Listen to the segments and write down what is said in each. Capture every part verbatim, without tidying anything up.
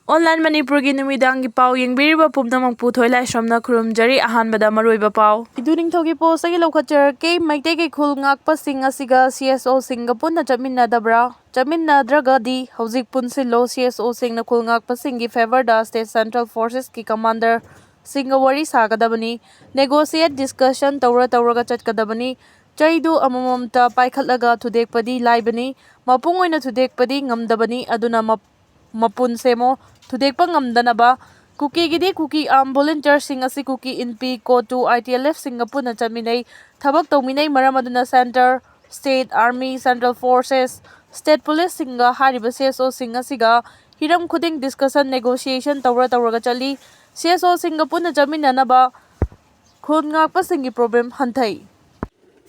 Online ꯃꯅꯤꯄꯨꯔꯒꯤ ꯅꯨꯃꯤꯗꯥꯡꯒꯤ ꯄꯥꯎ ꯌꯦꯡꯕꯤꯔꯤꯕ ꯄꯨꯝꯅꯃꯛꯄꯨ ꯊꯣꯏꯂꯥꯏꯁ꯭ꯔꯝꯅ ꯈꯨꯔꯨꯝꯖꯔꯤ꯫ ꯑꯍꯥꯟꯕꯗ ꯃꯔꯨꯑꯣꯏꯕ ꯄꯥꯎ꯫ ꯏꯗꯨ ꯅꯤꯡꯊꯧꯒꯤ ꯄꯣꯁꯇꯒꯤ ꯂꯧꯈꯠꯆꯔꯛꯀꯦ꯫ ꯃꯩꯇꯩꯒꯤ ꯈꯨꯜ ꯉꯥꯛꯄꯁꯤꯡ ꯑꯁꯤꯒ C S O ꯁꯤꯡꯒ ꯄꯨꯟꯅ ꯆꯠꯃꯤꯟꯅꯗꯕ꯭ꯔꯥ? ꯆꯠꯃꯤꯟꯅꯗ꯭ꯔꯒꯗꯤ ꯍꯧꯖꯤꯛ ꯄꯨꯟꯁꯤꯜꯂꯣ꯫ C S O ꯁꯤꯡꯅ ꯈꯨꯜ ꯉꯥꯛꯄꯁꯤꯡꯒꯤ favour ꯗ state central forces ꯀꯤ commander ꯁꯤꯡꯒ ꯋꯥꯔꯤ ꯁꯥꯒꯗꯕꯅꯤ꯫ Negotiate, discussion ꯇꯧꯔ ꯇꯧꯔꯒ ꯆꯠꯀꯗꯕꯅꯤ꯫ ꯆꯩꯗꯨ ꯑꯃꯃꯝꯇ ꯄꯥꯏꯈꯠꯂꯒ ꯊꯨꯗꯦꯛꯄꯗꯤ ꯂꯥꯏꯕꯅꯤ꯫ ꯃꯄꯨꯡ ꯑꯣꯏꯅ ꯊꯨꯗꯦꯛꯄꯗꯤ ꯉꯝꯗꯕꯅꯤ꯫ ꯑꯗꯨꯅ ꯃꯞ-, ꯃꯄꯨꯟ ꯁꯦꯝꯃꯣ꯫ ꯊꯨꯗꯦꯛꯄ ꯉꯝꯗꯅꯕ꯫ ꯀꯨꯀꯤꯒꯤꯗꯤ ꯀꯨꯀꯤ armed volunteer ꯁꯤꯡ ꯑꯁꯤ ꯀꯨꯀꯤ ꯏꯟꯄꯤ, ꯀꯣꯇꯨ, I T L F ꯁꯤꯡꯒ ꯄꯨꯟꯅ ꯆꯠꯃꯤꯟꯅꯩ, ꯊꯕꯛ ꯇꯧꯃꯤꯟꯅꯩ꯫ ꯃꯔꯝ ꯑꯗꯨꯅ centre, state, army, central forces, state police ꯁꯤꯡꯒ ꯍꯥꯏꯔꯤꯕ C S O ꯁꯤꯡ ꯑꯁꯤꯒ ꯍꯤꯔꯝ ꯈꯨꯗꯤꯡ discussion, negotiation ꯇꯧꯔ ꯇꯧꯔꯒ ꯆꯠꯂꯤ꯫ C S O ꯁꯤꯡꯒ ꯄꯨꯟꯅ ꯆꯠꯃꯤꯟꯅꯅꯕ ꯈꯨꯟ ꯉꯥꯛꯄꯁꯤꯡꯒꯤ problem ꯍꯟꯊꯩ꯫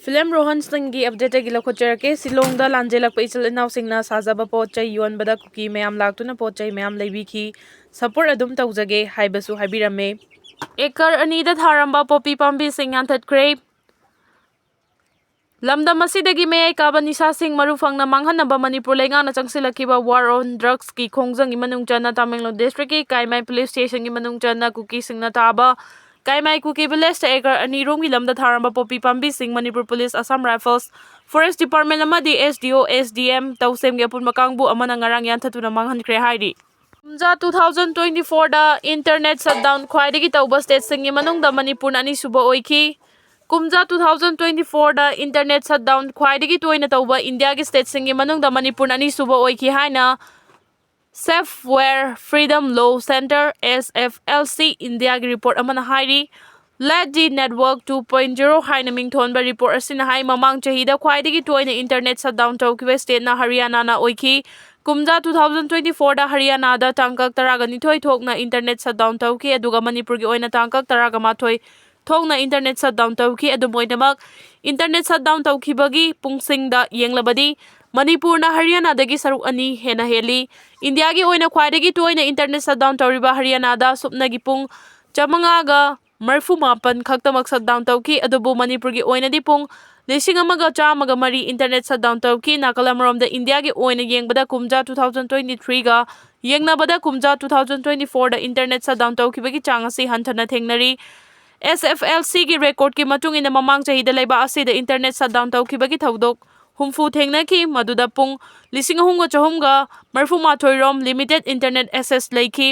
ꯐꯤꯂꯝ ꯔꯣꯍꯟ ꯁꯤꯡꯒꯤ update ꯇꯒꯤ ꯂꯧꯈꯠꯆꯔꯛꯀꯦ꯫ ꯁꯤꯂꯣꯡꯗ ꯂꯥꯟꯖꯦꯜꯂꯛꯄ ꯏꯆꯤꯜ ꯏꯅꯥꯎꯁꯤꯡꯅ ꯁꯥꯖꯕ ꯄꯣꯠ ꯆꯩ ꯌꯣꯟꯕꯗ ꯀꯨꯀꯤ ꯃꯌꯥꯝ ꯂꯥꯛꯇꯨꯅ ꯄꯣꯠ ꯆꯩ ꯃꯌꯥꯝ ꯂꯩꯕꯤꯈꯤ꯫ Support ꯑꯗꯨꯝ ꯇꯧꯖꯒꯦ ꯍꯥꯏꯕꯁꯨ ꯍꯥꯏꯕꯤꯔꯝꯃꯦ꯫ ꯑꯦꯀꯔ ꯑꯅꯤꯗ ꯊꯥꯔꯝꯕ ꯄꯣꯄꯤ ꯄꯥꯝꯕꯤꯁꯤꯡ ꯌꯥꯟꯊꯠꯈ꯭ꯔꯦ꯫ ꯂꯝꯗꯝ ꯑꯁꯤꯗꯒꯤ ꯃꯌꯥꯏ ꯀꯥꯕ ꯅꯤꯁꯥꯁꯤꯡ ꯃꯔꯨ ꯐꯪꯅ ꯃꯥꯡꯍꯟꯅꯕ ꯃꯅꯤꯄꯨꯔ ꯂꯩꯉꯥꯛꯅ ꯆꯪꯁꯤꯜꯂꯛꯈꯤꯕ war on drugs ꯀꯤ ꯈꯣꯡꯖꯪꯒꯤ ꯃꯅꯨꯡ ꯆꯟꯅ ꯇꯥꯃꯦꯡꯂꯣꯡ district ꯀꯤ ꯀꯥꯏꯃꯥꯏ police station ꯒꯤ ꯃꯅꯨꯡ ꯆꯟꯅ ꯀꯨꯀꯤꯁꯤꯡꯅ ꯊꯥꯕ ꯀꯥꯏꯃꯥꯏ ꯀꯨꯀꯤ village ꯇ ꯑꯦꯀꯔ ꯑꯅꯤ ꯔꯣꯝꯒꯤ ꯂꯝꯗ ꯊꯥꯔꯝꯕ ꯄꯣꯄꯤ ꯄꯥꯝꯕꯤꯁꯤꯡ Manipur police, Assam Rifles, forest department ꯑꯃꯗꯤ S D O, S D M ꯇꯧꯁꯦꯝꯒꯤ ꯑꯄꯨꯟꯕ ꯀꯥꯡꯕꯨ ꯑꯃꯅ ꯉꯔꯥꯡ ꯌꯥꯟꯊꯠꯇꯨꯅ ꯃꯥꯡꯍꯟꯈ꯭ꯔꯦ ꯍꯥꯏꯔꯤ꯫ ꯀꯨꯝꯖꯥ two thousand twenty four ꯗ internet shutdown ꯈ꯭ꯋꯥꯏꯗꯒꯤ ꯇꯧꯕ state ꯁꯤꯡꯒꯤ ꯃꯅꯨꯡꯗ ꯃꯅꯤꯄꯨꯔꯅ ꯑꯅꯤꯁꯨꯕ ꯑꯣꯏꯈꯤ꯫ ꯀꯨꯝꯖꯥ two thousand twenty four ꯗ internet shutdown ꯈ꯭ꯋꯥꯏꯗꯒꯤ ꯇꯣꯏꯅ ꯇꯧꯕ ꯏꯟꯗꯤꯌꯥꯒꯤ state ꯁꯤꯡꯒꯤ ꯃꯅꯨꯡꯗ ꯃꯅꯤꯄꯨꯔꯅ ꯑꯅꯤꯁꯨꯕ ꯑꯣꯏꯈꯤ ꯍꯥꯏꯅ Software Freedom Law Centre, S F L C, ꯏꯟꯗꯤꯌꯥꯒꯤ report ꯑꯃꯅ ꯍꯥꯏꯔꯤ꯫ Let the Network two point zero ꯍꯥꯏꯅ ꯃꯤꯡꯊꯣꯟꯕ report ꯑꯁꯤꯅ ꯍꯥꯏ, ꯃꯃꯥꯡ ꯆꯍꯤꯗ ꯈ꯭ꯋꯥꯏꯗꯒꯤ ꯇꯣꯏꯅ internet shutdown ꯇꯧꯈꯤꯕ state ꯅ ꯍꯔꯤꯌꯥꯅꯥꯅ ꯑꯣꯏꯈꯤ꯫ ꯀꯨꯝꯖꯥ two thousand twenty four ꯗ ꯍꯔꯤꯌꯥꯅꯥꯗ ꯇꯥꯡꯀꯛ ꯇꯔꯥꯒ ꯅꯤꯊꯣꯏ ꯊꯣꯛꯅ internet shutdown ꯇꯧꯈꯤ, ꯑꯗꯨꯒ ꯃꯅꯤꯄꯨꯔꯒꯤ ꯑꯣꯏꯅ ꯇꯥꯡꯀꯛ ꯇꯔꯥꯒ ꯃꯥꯊꯣꯏ ꯊꯣꯛꯅ internet shutdown ꯇꯧꯈꯤ꯫ ꯑꯗꯨꯝ ꯑꯣꯏꯅꯃꯛ, internet shutdown ꯇꯧꯈꯤꯕꯒꯤ ꯄꯨꯡꯁꯤꯡꯗ ꯌꯦꯡꯂꯕꯗꯤ, ꯃꯅꯤꯄꯨꯔꯅ ꯍꯔꯤꯌꯥꯅꯥꯗꯒꯤ ꯁꯔꯨꯛ ꯑꯅꯤ ꯍꯦꯟꯅ ꯍꯦꯜꯂꯤ꯫ ꯏꯟꯗꯤꯌꯥꯒꯤ ꯑꯣꯏꯅ ꯈ꯭ꯋꯥꯏꯗꯒꯤ ꯇꯣꯏꯅ internet shutdown ꯇꯧꯔꯤꯕ ꯍꯔꯤꯌꯥꯅꯥꯗ ꯁꯨꯞꯅꯒꯤ ꯄꯨꯡ ꯆꯥꯃꯉꯥꯒ ꯃꯔꯤꯐꯨ ꯃꯥꯄꯟ ꯈꯛꯇꯃꯛ shutdown ꯇꯧꯈꯤ, ꯑꯗꯨꯕꯨ ꯃꯅꯤꯄꯨꯔꯒꯤ ꯑꯣꯏꯅꯗꯤ ꯄꯨꯡ ꯂꯤꯁꯤꯡ ꯑꯃꯒ ꯆꯥꯝꯃꯒ ꯃꯔꯤ internet shutdown ꯇꯧꯈꯤ꯫ ꯅꯥꯀꯜ ꯑꯃꯔꯣꯝꯗ ꯏꯟꯗꯤꯌꯥꯒꯤ ꯑꯣꯏꯅ ꯌꯦꯡꯕꯗ ꯀꯨꯝꯖꯥ two thousand twenty-threeꯒ ꯌꯦꯡꯅꯕꯗ ꯀꯨꯝꯖꯥ two thousand twenty-fourꯗ internet shutdown ꯇꯧꯈꯤꯕꯒꯤ ꯆꯥꯡ ꯑꯁꯤ ꯍꯟꯊꯅ ꯊꯦꯡꯅꯔꯤ꯫ SFLCꯒꯤ recordꯀꯤ ꯃꯇꯨꯡ ꯏꯟꯅ ꯃꯃꯥꯡ ꯆꯍꯤꯗ ꯂꯩꯕꯥꯛ ꯑꯁꯤꯗ internet shutdown ꯇꯧꯈꯤꯕꯒꯤ ꯊꯧꯗꯣꯛ ꯍꯨꯝꯐꯨ ꯊꯦꯡꯅꯈꯤ, ꯃꯗꯨꯗ ꯄꯨꯡ ꯂꯤꯁꯤꯡ ꯑꯍꯨꯝꯒ ꯆꯍꯨꯝꯒ ꯃꯔꯤꯐꯨ ꯃꯥꯊꯣꯏ ꯔꯣꯝ limited internet access ꯂꯩꯈꯤ꯫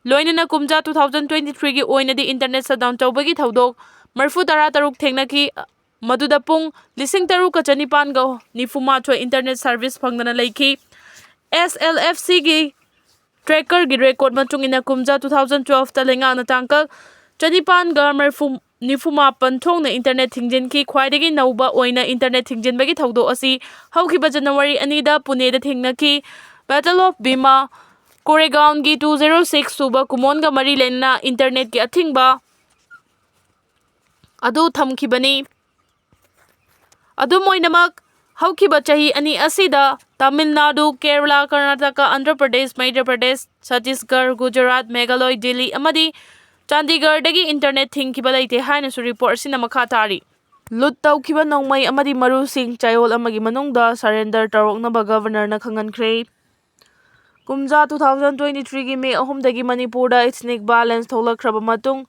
ꯂꯣꯏꯅꯅ ꯀꯨꯝꯖꯥ two thousand twenty-threeꯒꯤ ꯑꯣꯏꯅꯗꯤ internet shutdown ꯇꯧꯕꯒꯤ ꯊꯧꯗꯣꯛ ꯃꯔꯤꯐꯨ ꯇꯔꯥ ꯇꯔꯨꯛ ꯊꯦꯡꯅꯈꯤ, ꯃꯗꯨꯗ ꯄꯨꯡ ꯂꯤꯁꯤꯡ ꯇꯔꯨꯛꯀ ꯆꯅꯤꯄꯥꯟꯒ ꯅꯤꯐꯨ ꯃꯥꯊꯣꯏ internet service ꯐꯪꯗꯅ ꯂꯩꯈꯤ꯫ SLFCꯒꯤ trackerꯒꯤ record ꯃꯇꯨꯡ ꯏꯟꯅ ꯀꯨꯝꯖꯥ two thousand twelveꯇ ꯂꯩꯉꯥꯛꯅ ꯇꯥꯡꯀꯛ ꯆꯅꯤꯄꯥꯟꯒ ꯃꯔꯤꯐꯨ, ꯅꯤꯐꯨ ꯃꯥꯄꯟ ꯊꯣꯛꯅ internet ꯊꯤꯡꯖꯤꯟꯈꯤ꯫ ꯈ꯭ꯋꯥꯏꯗꯒꯤ ꯅꯧꯕ ꯑꯣꯏꯅ internet ꯊꯤꯡꯖꯤꯟꯕꯒꯤ ꯊꯧꯗꯣꯛ ꯑꯁꯤ ꯍꯧꯈꯤꯕ January ꯑꯅꯤꯗ ꯄꯨꯅꯦꯗ ꯊꯦꯡꯅꯈꯤ꯫ Battle of Bhima Koregaonꯒꯤ two zero six ꯁꯨꯕ ꯀꯨꯃꯣꯟꯒ ꯃꯔꯤ ꯂꯩꯅꯅ internetꯀꯤ ꯑꯊꯤꯡꯕ ꯑꯗꯨ ꯊꯝꯈꯤꯕꯅꯤ꯫ ꯑꯗꯨꯝ ꯑꯣꯏꯅꯃꯛ, ꯍꯧꯈꯤꯕ ꯆꯍꯤ ꯑꯅꯤ ꯑꯁꯤꯗ ꯇꯥꯃꯤꯜ ꯅꯥꯗꯨ, ꯀꯦꯔꯂꯥ, ꯀꯔꯅꯥꯇꯀꯥ, ꯑꯟꯙ꯭ꯔ ꯄ꯭ꯔꯗꯦꯁ, ꯃꯩꯙ꯭ꯔ ꯄ꯭ꯔꯗꯦꯁ, ꯆꯇꯤꯁꯒꯔ, ꯒꯨꯖꯔꯥꯠ, ꯃꯦꯘꯥꯂꯣꯏ, ꯗꯤꯜꯂꯤ ꯑꯃꯗꯤ ꯆꯥꯟꯗꯤꯒꯔꯗꯒꯤ internet ꯊꯤꯡꯈꯤꯕ ꯂꯩꯇꯦ ꯍꯥꯏꯅꯁꯨ report ꯑꯁꯤꯅ ꯃꯈꯥ ꯇꯥꯔꯤ꯫ Loot ꯇꯧꯈꯤꯕ ꯅꯣꯡꯃꯩ ꯑꯃꯗꯤ ꯃꯔꯨꯁꯤꯡ ꯆꯌꯣꯜ ꯑꯃꯒꯤ ꯃꯅꯨꯡꯗ surrender ꯇꯧꯔꯛꯅꯕ Governorꯅ ꯈꯪꯍꯟꯈ꯭ꯔꯦ꯫ ꯀꯨꯝꯖꯥ two thousand twenty-threeꯒꯤ May ꯑꯍꯨꯝꯗꯒꯤ ꯃꯅꯤꯄꯨꯔꯗ ethnic violence ꯊꯣꯛꯂꯛꯈ꯭ꯔꯕ ꯃꯇꯨꯡ,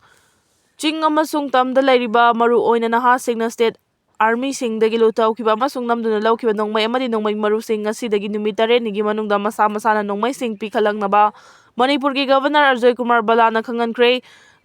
ꯆꯤꯡ ꯑꯃꯁꯨꯡ ꯇꯝꯗ ꯂꯩꯔꯤꯕ ꯃꯔꯨꯑꯣꯏꯅ ꯅꯍꯥꯁꯤꯡꯅ state armyꯁꯤꯡꯗꯒꯤ loot ꯇꯧꯈꯤꯕ ꯑꯃꯁꯨꯡ ꯅꯝꯗꯨꯅ ꯂꯧꯈꯤꯕ ꯅꯣꯡꯃꯩ ꯑꯃꯗꯤ ꯅꯣꯡꯃꯩ ꯃꯔꯨꯁꯤꯡ ꯉꯁꯤꯗꯒꯤ ꯅꯨꯃꯤꯠ ꯇꯔꯦꯠꯅꯤꯒꯤ ꯃꯅꯨꯡꯗ ꯃꯁꯥ ꯃꯁꯥꯅ ꯅꯣꯡꯃꯩꯁꯤꯡ ꯄꯤꯈꯠꯂꯛꯅꯕ ꯃꯅꯤꯄꯨꯔꯒꯤ Governor ꯑꯖꯣꯏ ꯀꯨꯃꯥꯔ ꯕꯂꯥꯅ ꯈꯪꯍꯟꯈ꯭ꯔꯦ꯫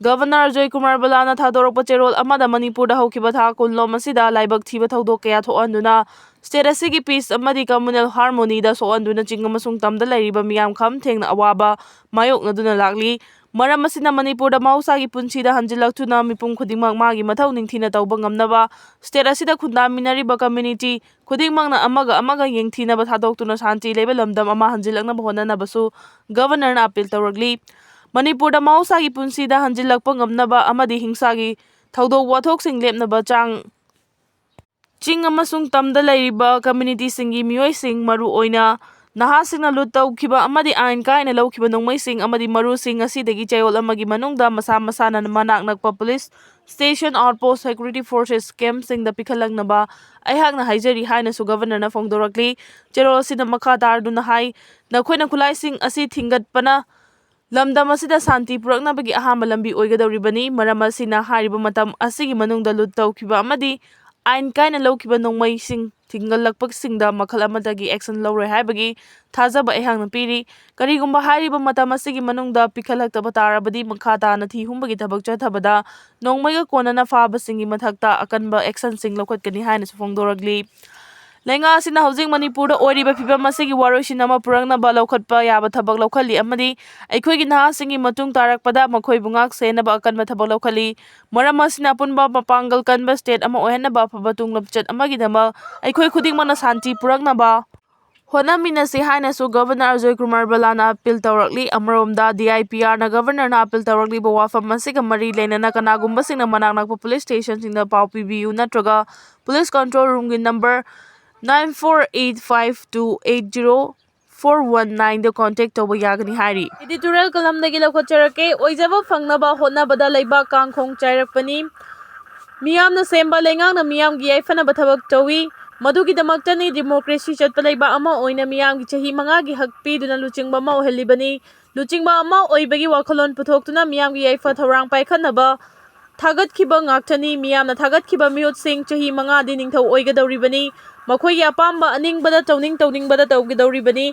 Governor ꯑꯖꯣꯏ ꯀꯨꯃꯥꯔ ꯕꯂꯥꯅ ꯊꯥꯗꯣꯔꯛꯄ ꯆꯦꯔꯣꯜ ꯑꯃꯗ ꯃꯅꯤꯄꯨꯔꯗ ꯍꯧꯈꯤꯕ ꯊꯥ ꯀꯨꯟꯂꯣꯝ ꯑꯁꯤꯗ ꯂꯥꯏꯕꯛ ꯊꯤꯕ ꯊꯧꯗꯣꯛ ꯀꯌꯥ ꯊꯣꯛꯍꯟꯗꯨꯅ state ꯑꯁꯤꯒꯤ peace ꯑꯃꯗꯤ communal harmonyꯗ ꯁꯣꯛꯍꯟꯗꯨꯅ ꯆꯤꯡ ꯑꯃꯁꯨꯡ ꯇꯝꯗ ꯂꯩꯔꯤꯕ ꯃꯤꯌꯥꯝ ꯈꯝ ꯊꯦꯡꯅ ꯑꯋꯥꯕ ꯃꯥꯌꯣꯛꯅꯗꯨꯅ ꯂꯥꯛꯂꯤ꯫ ꯃꯔꯝ ꯑꯁꯤꯅ ꯃꯅꯤꯄꯨꯔꯗ ꯃꯍꯧꯁꯥꯒꯤ ꯄꯨꯟꯁꯤꯗ ꯍꯟꯖꯤꯜꯂꯛꯇꯨꯅ ꯃꯤꯄꯨꯝ ꯈꯨꯗꯤꯡꯃꯛ ꯃꯥꯒꯤ ꯃꯊꯧ ꯅꯤꯡꯊꯤꯅ ꯇꯧꯕ ꯉꯝꯅꯕ state ꯑꯁꯤꯗ ꯈꯨꯟꯗꯥꯃꯤꯟꯅꯔꯤꯕ community ꯈꯨꯗꯤꯡꯃꯛꯅ ꯑꯃꯒ ꯑꯃꯒ ꯌꯦꯡꯊꯤꯅꯕ ꯊꯥꯗꯣꯛꯇꯨꯅ ꯁꯥꯟꯇꯤ ꯂꯩꯕ ꯂꯝꯗꯝ ꯑꯃ ꯍꯟꯖꯤꯜꯂꯛꯅꯕ ꯍꯣꯠꯅꯅꯕꯁꯨ Governorꯅ appeal ꯇꯧꯔꯛꯂꯤ꯫ ꯃꯅꯤꯄꯨꯔꯗ ꯃꯍꯧꯁꯥꯒꯤ ꯄꯨꯟꯁꯤꯗ ꯍꯟꯖꯤꯜꯂꯛꯄ ꯉꯝꯅꯕ ꯑꯃꯗꯤ ꯍꯤꯡꯁꯥꯒꯤ ꯊꯧꯗꯣꯛ ꯋꯥꯊꯣꯛꯁꯤꯡ ꯂꯦꯞꯅꯕ ꯆꯥꯡ ꯆꯤꯡ ꯑꯃꯁꯨꯡ ꯇꯝꯗ ꯂꯩꯔꯤꯕ communityꯁꯤꯡꯒꯤ ꯃꯤꯑꯣꯏꯁꯤꯡ, ꯃꯔꯨꯑꯣꯏꯅ ꯅꯍꯥꯁꯤꯡꯅ ꯂꯨꯠ ꯇꯧꯈꯤꯕ ꯑꯃꯗꯤ ꯑꯥꯏꯟ ꯀꯥꯏꯅ ꯂꯧꯈꯤꯕ ꯅꯣꯡꯃꯩꯁꯤꯡ ꯑꯃꯗꯤ ꯃꯔꯨꯁꯤꯡ ꯉꯁꯤꯗꯒꯤ ꯆꯌꯣꯜ ꯑꯃꯒꯤ ꯃꯅꯨꯡꯗ ꯃꯁꯥ ꯃꯁꯥꯅ ꯃꯅꯥꯛ ꯅꯛꯄ ꯄꯨꯂꯤꯁ ꯁ꯭ꯇꯦꯁꯟ, ꯑꯥꯎꯠꯄꯣꯁ꯭ꯠ, ꯁꯦꯀ꯭ꯌꯨꯔꯤꯇꯤ ꯐꯣꯔꯁꯦꯁ ꯀꯦꯝꯞꯁꯤꯡꯗ ꯄꯤꯈꯠꯂꯛꯅꯕ ꯑꯩꯍꯥꯛꯅ ꯍꯥꯏꯖꯔꯤ ꯍꯥꯏꯅꯁꯨ ꯒꯕꯔꯅꯔꯅ ꯐꯣꯡꯗꯣꯔꯛꯂꯤ꯫ ꯆꯦꯔꯣꯜ ꯑꯁꯤꯅ ꯃꯈꯥ ꯇꯥꯔꯗꯨꯅ ꯍꯥꯏ, ꯅꯈꯣꯏꯅ ꯈꯨꯠꯂꯥꯏꯁꯤꯡ ꯑꯁꯤ ꯊꯤꯡꯒꯠꯄꯅ ꯂꯝꯗꯝ ꯑꯁꯤꯗ ꯁꯥꯟꯇꯤ ꯄꯨꯔꯛꯅꯕꯒꯤ ꯑꯍꯥꯟꯕ ꯂꯝꯕꯤ ꯑꯣꯏꯒꯗꯧꯔꯤꯕꯅꯤ꯫ ꯃꯔꯝ ꯑꯁꯤꯅ ꯍꯥꯏꯔꯤꯕ ꯃꯇꯝ ꯑꯁꯤꯒꯤ ꯃꯅꯨꯡꯗ ꯂꯨꯠ ꯇꯧꯈꯤꯕ ꯑꯃꯗꯤ ꯑꯥꯏꯟ ꯀꯥꯏꯅ ꯂꯧꯈꯤꯕ ꯅꯣꯡꯃꯩꯁꯤꯡ ꯊꯤꯡꯒꯠꯂꯛꯄꯁꯤꯡꯗ ꯃꯈꯜ ꯑꯃꯠꯇꯒꯤ action ꯂꯧꯔꯣꯏ ꯍꯥꯏꯕꯒꯤ ꯊꯥꯖꯕ ꯑꯩꯍꯥꯛꯅ ꯄꯤꯔꯤ꯫ ꯀꯔꯤꯒꯨꯝꯕ ꯍꯥꯏꯔꯤꯕ ꯃꯇꯝ ꯑꯁꯤꯒꯤ ꯃꯅꯨꯡꯗ ꯄꯤꯈꯠꯂꯛꯇꯕ ꯇꯥꯔꯕꯗꯤ ꯃꯈꯥ ꯇꯥꯅ ꯊꯤ ꯍꯨꯝꯕꯒꯤ ꯊꯕꯛ ꯆꯠꯊꯕꯗ ꯅꯣꯡꯃꯩꯒ ꯀꯣꯟꯅꯅ ꯐꯥꯕꯁꯤꯡꯒꯤ ꯃꯊꯛꯇ ꯑꯀꯟꯕ actionꯁꯤꯡ ꯂꯧꯈꯠꯀꯅꯤ ꯍꯥꯏꯅꯁꯨ ꯐꯣꯡꯗꯣꯔꯛꯂꯤ꯫ ꯂꯩꯉꯥꯛ ꯑꯁꯤꯅ ꯍꯧꯖꯤꯛ ꯃꯅꯤꯄꯨꯔꯗ ꯑꯣꯏꯔꯤꯕ ꯐꯤꯕꯝ ꯑꯁꯤꯒꯤ ꯋꯥꯔꯣꯏꯁꯤꯟ ꯑꯃ ꯄꯨꯔꯛꯅꯕ ꯂꯧꯈꯠꯄ ꯌꯥꯕ ꯊꯕꯛ ꯂꯧꯈꯠꯂꯤ ꯑꯃꯗꯤ ꯑꯩꯈꯣꯏꯒꯤ ꯅꯍꯥꯁꯤꯡꯒꯤ ꯃꯇꯨꯡ ꯇꯥꯔꯛꯄꯗ ꯃꯈꯣꯏꯕꯨ ꯉꯥꯛ ꯁꯦꯟꯅꯕ ꯑꯀꯟꯕ ꯊꯕꯛ ꯂꯧꯈꯠꯂꯤ꯫ ꯃꯔꯝ ꯑꯁꯤꯅ ꯑꯄꯨꯟꯕ ꯃꯄꯥꯡꯒꯜ ꯀꯟꯕ state ꯑꯃ ꯑꯣꯏꯍꯟꯅꯕ ꯑꯐꯕ ꯇꯨꯡꯂꯝꯆꯠ ꯑꯃꯒꯤꯗꯃꯛ ꯑꯩꯈꯣꯏ ꯈꯨꯗꯤꯡꯃꯛꯅ ꯁꯥꯟꯇꯤ ꯄꯨꯔꯛꯅꯕ ꯍꯣꯠꯅꯃꯤꯟꯅꯁꯤ ꯍꯥꯏꯅꯁꯨ ꯒꯕꯔꯅꯔ ꯑꯖꯣꯏ ꯀꯨꯃꯥꯔ ꯚꯜꯂꯥꯅ appeal ꯇꯧꯔꯛꯂꯤ꯫ ꯑꯃꯔꯣꯝꯗ, D I P Rꯅ ꯒꯕꯔꯅꯔꯅ appeal ꯇꯧꯔꯛꯂꯤꯕ ꯋꯥꯐꯝ ꯑꯁꯤꯒ ꯃꯔꯤ ꯂꯩꯅꯅ ꯀꯅꯥꯒꯨꯝꯕꯁꯤꯡꯅ ꯃꯅꯥꯛ ꯅꯛꯄ ꯄꯨꯂꯤꯁ ꯁ꯭ꯇꯦꯁꯟꯁꯤꯡꯗ ꯄꯥꯎ ꯄꯤꯕꯤꯌꯨ ꯅꯠꯇ꯭ꯔꯒ police control roomꯒꯤ number nine four eight five two eight zero four one nineꯗ contact ꯇꯧꯕ ꯌꯥꯒꯅꯤ ꯍꯥꯏꯔꯤ꯫ Editorial columnꯗꯒꯤ ꯂꯧꯈꯠꯆꯔꯛꯀꯦ꯫ ꯑꯣꯏꯖꯕ ꯐꯪꯅꯕ ꯍꯣꯠꯅꯕꯗ ꯂꯩꯕꯥꯛ ꯀꯥꯡꯈꯣꯡ ꯆꯥꯏꯔꯛꯄꯅꯤ꯫ ꯃꯤꯌꯥꯝꯅ ꯁꯦꯝꯕ ꯂꯩꯉꯥꯛꯅ ꯃꯤꯌꯥꯝꯒꯤ ꯌꯥꯏꯐꯅꯕ ꯊꯕꯛ ꯇꯧꯏ꯫ ꯃꯗꯨꯒꯤꯗꯃꯛꯇꯅꯤ democracy ꯆꯠꯄ ꯂꯩꯕꯥꯛ ꯑꯃ ꯑꯣꯏꯅ ꯃꯤꯌꯥꯝꯒꯤ ꯆꯍꯤ ꯃꯉꯥꯒꯤ ꯍꯛ ꯄꯤꯗꯨꯅ ꯂꯨꯆꯤꯡꯕ ꯑꯃ ꯑꯣꯏꯍꯜꯂꯤꯕꯅꯤ꯫ ꯂꯨꯆꯤꯡꯕ ꯑꯃ ꯑꯣꯏꯕꯒꯤ ꯋꯥꯈꯜꯂꯣꯟ ꯄꯨꯊꯣꯛꯇꯨꯅ ꯃꯤꯌꯥꯝꯒꯤ ꯌꯥꯏꯐ ꯊꯧꯔꯥꯡ ꯄꯥꯏꯈꯠꯅꯕ ꯊꯥꯒꯠꯈꯤꯕ ꯉꯥꯛꯇꯅꯤ꯫ ꯃꯤꯌꯥꯝꯅ ꯊꯥꯒꯠꯈꯤꯕ ꯃꯤꯍꯨꯠꯁꯤꯡ ꯆꯍꯤ ꯃꯉꯥꯗꯤ ꯅꯤꯡꯊꯧ ꯑꯣꯏꯒꯗꯧꯔꯤꯕꯅꯤ꯫ ꯃꯈꯣꯏꯒꯤ ꯑꯄꯥꯝꯕ ꯑꯅꯤꯡꯕꯗ ꯇꯧꯅꯤꯡ ꯇꯧꯅꯤꯡꯕꯗ ꯇꯧꯒꯗꯧꯔꯤꯕꯅꯤ꯫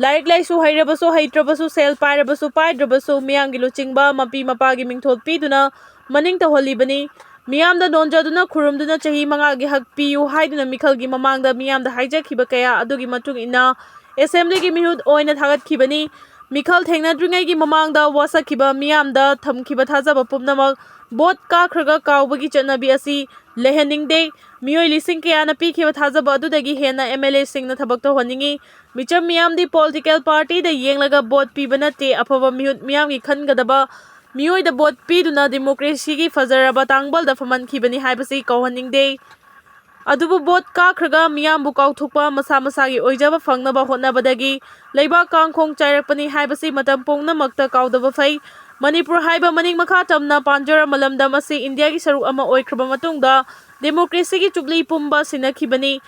ꯂꯥꯏꯔꯤꯛ ꯂꯥꯏꯁꯨ ꯍꯩꯔꯕꯁꯨ ꯍꯩꯇ꯭ꯔꯕꯁꯨ, ꯁꯦꯜ ꯄꯥꯏꯔꯕꯁꯨ ꯄꯥꯏꯗ꯭ꯔꯕꯁꯨ, ꯃꯤꯌꯥꯝꯒꯤ ꯂꯨꯆꯤꯡꯕ, ꯃꯄꯤ ꯃꯄꯥꯒꯤ ꯃꯤꯡꯊꯣꯜ ꯄꯤꯗꯨꯅ ꯃꯅꯤꯡ ꯇꯧꯍꯜꯂꯤꯕꯅꯤ꯫ ꯃꯤꯌꯥꯝꯗ ꯅꯣꯟꯖꯗꯨꯅ ꯈꯨꯔꯨꯝꯗꯨꯅ ꯆꯍꯤ ꯃꯉꯥꯒꯤ ꯍꯛ ꯄꯤꯌꯨ ꯍꯥꯏꯗꯨꯅ ꯃꯤꯈꯜꯒꯤ ꯃꯃꯥꯡꯗ ꯃꯤꯌꯥꯝꯗ ꯍꯥꯏꯖꯈꯤꯕ ꯀꯌꯥ ꯑꯗꯨꯒꯤ ꯃꯇꯨꯡ ꯏꯟꯅ assemblyꯒꯤ ꯃꯤꯍꯨꯠ ꯑꯣꯏꯅ ꯊꯥꯒꯠꯈꯤꯕꯅꯤ꯫ ꯃꯤꯈꯜ ꯊꯦꯡꯅꯗ꯭ꯔꯤꯉꯩꯒꯤ ꯃꯃꯥꯡꯗ ꯋꯥꯁꯛꯈꯤꯕ ꯃꯤꯌꯥꯝꯗ ꯊꯝꯈꯤꯕ ꯊꯥꯖꯕ ꯄꯨꯝꯅꯃꯛ ꯚꯣꯠ ꯀꯥꯈ꯭ꯔꯒ ꯀꯥꯎꯕꯒꯤ ꯆꯠꯅꯕꯤ ꯑꯁꯤ ꯂꯩꯍꯟꯅꯤꯡꯗꯦ꯫ ꯃꯤꯑꯣꯏ ꯂꯤꯁꯤꯡ ꯀꯌꯥꯅ ꯄꯤꯈꯤꯕ ꯊꯥꯖꯕ ꯑꯗꯨꯗꯒꯤ ꯍꯦꯟꯅ MLAꯁꯤꯡꯅ ꯊꯕꯛ ꯇꯧꯍꯟꯅꯤꯡꯏ꯫ ꯃꯤꯆꯝ ꯃꯤꯌꯥꯝꯗꯤ political partyꯗ ꯌꯦꯡꯂꯒ ꯚꯣꯠ ꯄꯤꯕ ꯅꯠꯇꯦ꯫ ꯑꯐꯕ ꯃꯤꯍꯨꯠ ꯃꯤꯌꯥꯝꯒꯤ ꯈꯟꯒꯗꯕ ꯃꯤꯑꯣꯏꯗ ꯚꯣꯠ ꯄꯤꯗꯨꯅ democracyꯒꯤ ꯐꯖꯔꯕ ꯇꯥꯡꯕꯜꯗ ꯐꯝꯍꯟꯈꯤꯕꯅꯤ ꯍꯥꯏꯕꯁꯤ ꯀꯥꯎꯍꯟꯅꯤꯡꯗꯦ꯫ ꯑꯗꯨꯕꯨ ꯚꯣꯠ ꯀꯥꯈ꯭ꯔꯒ ꯃꯤꯌꯥꯝꯕꯨ ꯀꯥꯎꯊꯣꯛꯄ, ꯃꯁꯥ ꯃꯁꯥꯒꯤ ꯑꯣꯏꯖꯕ ꯐꯪꯅꯕ ꯍꯣꯠꯅꯕꯗꯒꯤ ꯂꯩꯕꯥꯛ ꯀꯥꯡꯈꯣꯡ ꯆꯥꯏꯔꯛꯄꯅꯤ ꯍꯥꯏꯕꯁꯤ ꯃꯇꯝ ꯄꯨꯝꯅꯃꯛꯇ ꯀꯥꯎꯗꯕ ꯐꯩ꯫ ꯃꯅꯤꯄꯨꯔ ꯍꯥꯏꯕ ꯃꯅꯤꯡ ꯃꯈꯥ ꯇꯝꯅ ꯄꯥꯟꯖꯔꯝꯕ ꯂꯝꯗꯝ ꯑꯁꯤ ꯏꯟꯗꯤꯌꯥꯒꯤ ꯁꯔꯨꯛ ꯑꯃ ꯑꯣꯏꯈ꯭ꯔꯕ ꯃꯇꯨꯡꯗ ꯗꯦꯃꯣꯀ꯭ꯔꯦꯁꯤꯒꯤ ꯆꯨꯞꯂꯤ ꯄꯨꯝꯕ ꯁꯤꯟꯅꯈꯤꯕꯅꯤ꯫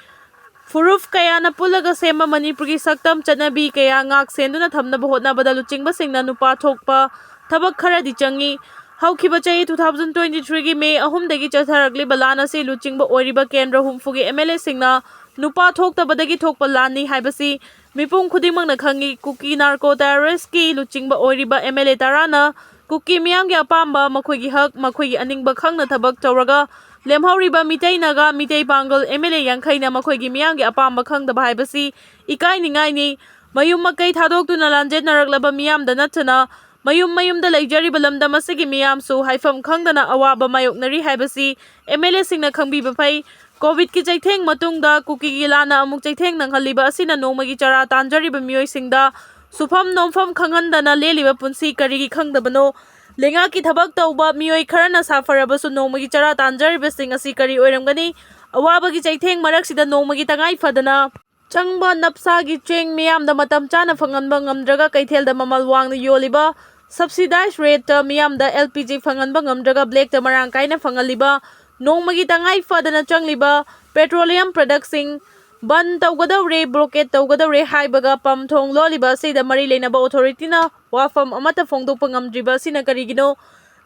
ꯐꯨꯔꯨꯞ ꯀꯌꯥꯅ ꯄꯨꯜꯂꯒ ꯁꯦꯝꯕ ꯃꯅꯤꯄꯨꯔꯒꯤ ꯁꯛꯇꯝ, ꯆꯠꯅꯕꯤ ꯀꯌꯥ ꯉꯥꯛ ꯁꯦꯟꯗꯨꯅ ꯊꯝꯅꯕ ꯍꯣꯠꯅꯕꯗ ꯂꯨꯆꯤꯡꯕꯁꯤꯡꯅ ꯅꯨꯄꯥ ꯊꯣꯛꯄ ꯊꯕꯛ ꯈꯔꯗꯤ ꯆꯪꯏ꯫ ꯍꯧꯈꯤꯕ ꯆꯍꯤ two thousand twenty three ꯒꯤ ꯃꯦ ꯑꯍꯨꯝꯗꯒꯤ ꯆꯠꯊꯔꯛꯂꯤꯕ ꯂꯥꯟ ꯑꯁꯤ ꯂꯨꯆꯤꯡꯕ ꯑꯣꯏꯔꯤꯕ ꯀꯦꯟꯗ꯭ꯔ ꯍꯨꯝꯐꯨꯒꯤ M L A ꯁꯤꯡꯅ ꯅꯨꯄꯥ ꯊꯣꯛꯇꯕꯗꯒꯤ ꯊꯣꯛꯄ ꯂꯥꯟꯅꯤ ꯍꯥꯏꯕꯁꯤ ꯃꯤꯄꯨꯝ ꯈꯨꯗꯤꯡꯃꯛꯅ ꯈꯪꯏ꯫ ꯀꯨꯀꯤ ꯅꯥꯔꯀꯣ ꯇꯦꯔꯣꯔꯤꯁꯀꯤ ꯂꯨꯆꯤꯡꯕ ꯑꯣꯏꯔꯤꯕ M L A ꯇꯔꯥꯅ ꯀꯨꯀꯤ ꯃꯤꯌꯥꯝꯒꯤ ꯑꯄꯥꯝꯕ, ꯃꯈꯣꯏꯒꯤ ꯍꯛ, ꯃꯈꯣꯏꯒꯤ ꯑꯅꯤꯡꯕ ꯈꯪꯅ ꯊꯕꯛ ꯇꯧꯔꯒ ꯂꯦꯝꯍꯧꯔꯤꯕ ꯃꯤꯇꯩ ꯅꯥꯒꯥ, ꯃꯤꯇꯩ ꯄꯥꯡꯒꯜ M L A ꯌꯥꯡꯈꯩꯅ ꯃꯈꯣꯏꯒꯤ ꯃꯤꯌꯥꯝꯒꯤ ꯑꯄꯥꯝꯕ ꯈꯪꯗꯕ ꯍꯥꯏꯕꯁꯤ ꯏꯀꯥꯏꯅꯤꯡꯉꯥꯏꯅꯤ꯫ ꯃꯌꯨꯝ ꯃꯀꯩ ꯊꯥꯗꯣꯛꯇꯨꯅ ꯂꯥꯟꯖꯦꯟꯅꯔꯛꯂꯕ ꯃꯤꯌꯥꯝꯗ ꯅꯠꯇꯅ ꯃꯌꯨꯝ ꯃꯌꯨꯝꯗ ꯂꯩꯖꯔꯤꯕ ꯂꯝꯗꯝ ꯑꯁꯤꯒꯤ ꯃꯤꯌꯥꯝꯁꯨ ꯍꯥꯏꯐꯝ ꯈꯪꯗꯅ ꯑꯋꯥꯕ ꯃꯥꯌꯣꯛꯅꯔꯤ ꯍꯥꯏꯕꯁꯤ M L A ꯁꯤꯡꯅ ꯈꯪꯕꯤꯕ ꯐꯩ꯫ ꯀꯣꯚꯤꯗꯀꯤ ꯆꯩꯊꯦꯡ ꯃꯇꯨꯡꯗ ꯀꯨꯀꯤꯒꯤ ꯂꯥꯟꯅ ꯑꯃꯨꯛ ꯆꯩꯊꯦꯡ ꯅꯪꯍꯜꯂꯤꯕ ꯑꯁꯤꯅ ꯅꯣꯡꯃꯒꯤ ꯆꯔꯥ ꯇꯥꯟꯖꯔꯤꯕ ꯃꯤꯑꯣꯏꯁꯤꯡꯗ ꯁꯨꯐꯝ ꯅꯣꯝꯐꯝ ꯈꯪꯍꯟꯗꯅ ꯂꯦꯜꯂꯤꯕ ꯄꯨꯟꯁꯤ ꯀꯔꯤꯒꯤ ꯈꯪꯗꯕꯅꯣ? ꯂꯩꯉꯥꯛꯀꯤ ꯊꯕꯛ ꯇꯧꯕ ꯃꯤꯑꯣꯏ ꯈꯔꯅ ꯁꯥꯐꯔꯕꯁꯨ ꯅꯣꯡꯃꯒꯤ ꯆꯔꯥ ꯇꯥꯟꯖꯔꯤꯕꯁꯤꯡ ꯑꯁꯤ ꯀꯔꯤ ꯑꯣꯏꯔꯝꯒꯅꯤ? ꯑꯋꯥꯕꯒꯤ ꯆꯩꯊꯦꯡ ꯃꯔꯛꯁꯤꯗ ꯅꯣꯡꯃꯒꯤ ꯇꯉꯥꯏ ꯐꯗꯅ ꯆꯪꯕ ꯅꯞꯁꯥꯒꯤ ꯆꯦꯡ ꯃꯤꯌꯥꯝꯗ ꯃꯇꯝ ꯆꯥꯅ ꯐꯪꯍꯟꯕ ꯉꯝꯗ꯭ꯔꯒ ꯀꯩꯊꯦꯜꯗ ꯃꯃꯜ ꯋꯥꯡꯅ ꯌꯣꯜꯂꯤꯕ, subsidized rate ꯇ ꯃꯤꯌꯥꯝꯗ L P G ꯐꯪꯍꯟꯕ ꯉꯝꯗ꯭ꯔꯒ black ꯇ ꯃꯔꯥꯡ ꯀꯥꯏꯅ ꯐꯪꯍꯜꯂꯤꯕ, ꯅꯣꯡꯃꯒꯤ ꯇꯉꯥꯏ ꯐꯗꯅ ꯆꯪꯂꯤꯕ petroleum product ꯁꯤꯡ ꯕꯟ ꯇꯧꯒꯗꯧꯔꯦ, blockade ꯇꯧꯒꯗꯧꯔꯦ ꯍꯥꯏꯕꯒ ꯄꯝ ꯊꯣꯡ ꯂꯣꯜꯂꯤꯕ ꯑꯁꯤꯗ ꯃꯔꯤ ꯂꯩꯅꯕ authority ꯅ ꯋꯥꯐꯝ ꯑꯃꯠꯇ ꯐꯣꯡꯗꯣꯛꯄ ꯉꯝꯗ꯭ꯔꯤꯕ ꯑꯁꯤꯅ ꯀꯔꯤꯒꯤꯅꯣ?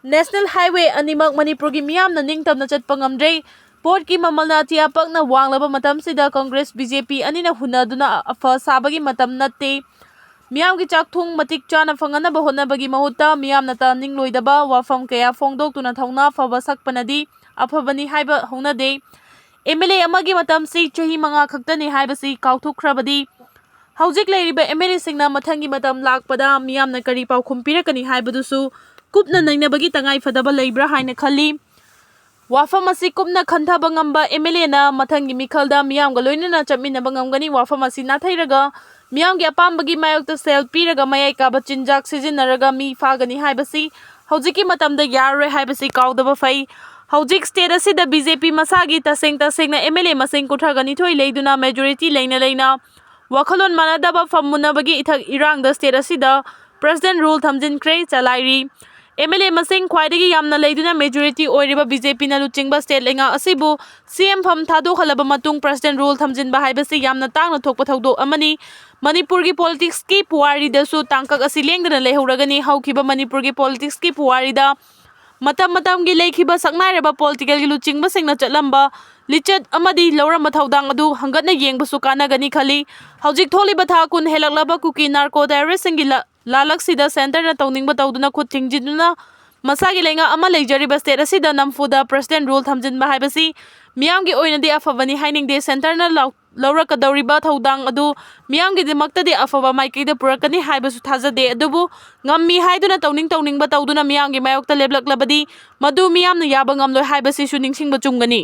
National Highway ꯑꯅꯤꯃꯛ ꯃꯅꯤꯄꯨꯔꯒꯤ ꯃꯤꯌꯥꯝꯅ ꯅꯤꯡꯇꯝꯅ ꯆꯠꯄ ꯉꯝꯗ꯭ꯔꯦ꯫ ꯄꯣꯠꯀꯤ ꯃꯃꯜꯅ ꯑꯇꯤꯌꯥ ꯄꯛꯅ ꯋꯥꯡꯂꯕ ꯃꯇꯝꯁꯤꯗ Congress B J P ꯑꯅꯤꯅ ꯍꯨꯟꯅꯗꯨꯅ ꯑꯐ ꯁꯥꯕꯒꯤ ꯃꯇꯝ ꯅꯠꯇꯦ꯫ ꯃꯤꯌꯥꯝꯒꯤ ꯆꯥꯛꯊꯣꯡ ꯃꯇꯤꯛ ꯆꯥꯅ ꯐꯪꯅꯅꯕ ꯍꯣꯠꯅꯕꯒꯤ ꯃꯍꯨꯠꯇ ꯃꯤꯌꯥꯝꯅ ꯇꯥꯅꯤꯡꯂꯣꯏꯗꯕ ꯋꯥꯐꯝ ꯀꯌꯥ ꯐꯣꯡꯗꯣꯛꯇꯨꯅ ꯊꯧꯅꯥ ꯐꯕ ꯁꯛꯄꯅꯗꯤ ꯑꯐꯕꯅꯤ ꯍꯥꯏꯕ ꯍꯧꯅꯗꯦ꯫ M L A ꯑꯃꯒꯤ ꯃꯇꯝꯁꯤ ꯆꯍꯤ ꯃꯉꯥ ꯈꯛꯇꯅꯤ ꯍꯥꯏꯕꯁꯤ ꯀꯥꯎꯊꯣꯛꯈ꯭ꯔꯕꯗꯤ ꯍꯧꯖꯤꯛ ꯂꯩꯔꯤꯕ M L A ꯁꯤꯡꯅ ꯃꯊꯪꯒꯤ ꯃꯇꯝ ꯂꯥꯛꯄꯗ ꯃꯤꯌꯥꯝꯅ ꯀꯔꯤ ꯄꯥꯎꯈꯨꯝ ꯄꯤꯔꯛꯀꯅꯤ ꯍꯥꯏꯕꯗꯨꯁꯨ ꯀꯨꯞꯅ ꯅꯩꯅꯕꯒꯤ ꯇꯉꯥꯏ ꯐꯗꯕ ꯂꯩꯕ꯭ꯔꯥ ꯍꯥꯏꯅ ꯈꯜꯂꯤ꯫ ꯋꯥꯐꯝ ꯑꯁꯤ ꯀꯨꯞꯅ ꯈꯟꯊꯕ ꯉꯝꯕ M L A ꯅ ꯃꯊꯪꯒꯤ ꯃꯤꯈꯜꯗ ꯃꯤꯌꯥꯝꯒ ꯂꯣꯏꯅꯅ ꯆꯠꯃꯤꯟꯅꯕ ꯉꯝꯒꯅꯤ꯫ ꯋꯥꯐꯝ ꯑꯁꯤ ꯅꯥꯊꯩꯔꯒ ꯃꯤꯌꯥꯝꯒꯤ ꯑꯄꯥꯝꯕꯒꯤ ꯃꯥꯌꯣꯛꯇ ꯁꯦꯜ ꯄꯤꯔꯒ ꯃꯌꯥꯏ ꯀꯥꯕ ꯆꯤꯟꯖꯥꯛ ꯁꯤꯖꯤꯟꯅꯔꯒ ꯃꯤ ꯐꯥꯒꯅꯤ ꯍꯥꯏꯕꯁꯤ ꯍꯧꯖꯤꯛꯀꯤ ꯃꯇꯝꯗ ꯌꯥꯔꯔꯣꯏ ꯍꯥꯏꯕꯁꯤ ꯀꯥꯎꯗꯕ ꯐꯩ꯫ ꯍꯧꯖꯤꯛ state ꯑꯁꯤꯗ BJP ꯃꯁꯥꯒꯤ ꯇꯁꯦꯡ ꯇꯁꯦꯡꯅ MLA ꯃꯁꯤꯡ ꯀꯨꯟꯊ꯭ꯔꯥꯒ ꯅꯤꯊꯣꯏ ꯂꯩꯗꯨꯅ majority ꯂꯩꯅ ꯂꯩꯅ ꯋꯥꯈꯜꯂꯣꯟ ꯃꯥꯟꯅꯗꯕ ꯐꯝ ꯃꯨꯟꯅꯕꯒꯤ ꯏꯊꯛ ꯏꯔꯥꯡꯗ state ꯑꯁꯤꯗ president rule ꯊꯝꯖꯤꯟꯈ꯭ꯔꯦ꯫ ꯆꯂꯥꯏꯔꯤ MLA ꯃꯁꯤꯡ ꯈ꯭ꯋꯥꯏꯗꯒꯤ ꯌꯥꯝꯅ ꯂꯩꯗꯨꯅ majority ꯑꯣꯏꯔꯤꯕ BJPꯅ ꯂꯨꯆꯤꯡꯕ state ꯂꯩꯉꯥꯛ ꯑꯁꯤꯕꯨ CM ꯐꯝ ꯊꯥꯗꯣꯛꯍꯜꯂꯕ ꯃꯇꯨꯡ president rule ꯊꯝꯖꯤꯟꯕ ꯍꯥꯏꯕꯁꯤ ꯌꯥꯝꯅ ꯇꯥꯡꯅ ꯊꯣꯛꯄ ꯊꯧꯗꯣꯛ ꯑꯃꯅꯤ꯫ ꯃꯅꯤꯄꯨꯔꯒꯤ politicsꯀꯤ ꯄꯨꯋꯥꯔꯤꯗꯁꯨ ꯇꯥꯡꯀꯛ ꯑꯁꯤ ꯂꯦꯡꯗꯅ ꯂꯩꯍꯧꯔꯒꯅꯤ꯫ ꯍꯧꯈꯤꯕ ꯃꯅꯤꯄꯨꯔꯒꯤ politicsꯀꯤ ꯄꯨꯋꯥꯔꯤꯗ ꯃꯇꯝ ꯃꯇꯝꯒꯤ ꯂꯩꯈꯤꯕ ꯁꯛꯅꯥꯏꯔꯕ political ꯂꯨꯆꯤꯡꯕꯁꯤꯡꯅ ꯆꯠꯂꯝꯕ ꯂꯤꯆꯠ ꯑꯃꯗꯤ ꯂꯧꯔꯝꯕ ꯊꯧꯗꯥꯡ ꯑꯗꯨ ꯍꯪꯒꯠꯅ ꯌꯦꯡꯕꯁꯨ ꯀꯥꯟꯅꯒꯅꯤ ꯈꯜꯂꯤ꯫ ꯍꯧꯖꯤꯛ ꯊꯣꯛꯂꯤꯕ ꯊꯥ ꯀꯨꯟ ꯍꯦꯜꯂꯛꯂꯕ ꯀꯨꯀꯤ narco terroristꯁꯤꯡꯒꯤ ꯂ-, ꯂꯥꯂꯛꯁꯤꯗ centreꯅ ꯇꯧꯅꯤꯡꯕ ꯇꯧꯗꯨꯅ ꯈꯨꯠ ꯊꯤꯡꯖꯤꯟꯗꯨꯅ ꯃꯁꯥꯒꯤ ꯂꯩꯉꯥꯛ ꯑꯃ ꯂꯩꯖꯔꯤꯕ state ꯑꯁꯤꯗ ꯅꯝꯐꯨꯗ president rule ꯊꯝꯖꯤꯟꯕ ꯍꯥꯏꯕꯁꯤ ꯃꯤꯌꯥꯝꯒꯤ ꯑꯣꯏꯅꯗꯤ ꯑꯐꯕꯅꯤ ꯍꯥꯏꯅꯤꯡꯗꯦ꯫ Centreꯅ ꯂꯥꯎ-, ꯂꯧꯔꯛꯀꯗꯧꯔꯤꯕ ꯊꯧꯗꯥꯡ ꯑꯗꯨ ꯃꯤꯌꯥꯝꯒꯤꯗꯃꯛꯇꯗꯤ ꯑꯐꯕ ꯃꯥꯏꯀꯩꯗ ꯄꯨꯔꯛꯀꯅꯤ ꯍꯥꯏꯕꯁꯨ ꯊꯥꯖꯗꯦ꯫ ꯑꯗꯨꯕꯨ ꯉꯝꯃꯤ ꯍꯥꯏꯗꯨꯅ ꯇꯧꯅꯤꯡ ꯇꯧꯅꯤꯡꯕ ꯇꯧꯗꯨꯅ ꯃꯤꯌꯥꯝꯒꯤ ꯃꯥꯌꯣꯛꯇ ꯂꯦꯞꯂꯛꯂꯕꯗꯤ ꯃꯗꯨ ꯃꯤꯌꯥꯝꯅ ꯌꯥꯕ ꯉꯝꯂꯣꯏ ꯍꯥꯏꯕꯁꯤꯁꯨ ꯅꯤꯡꯁꯤꯡꯕ ꯆꯨꯝꯒꯅꯤ꯫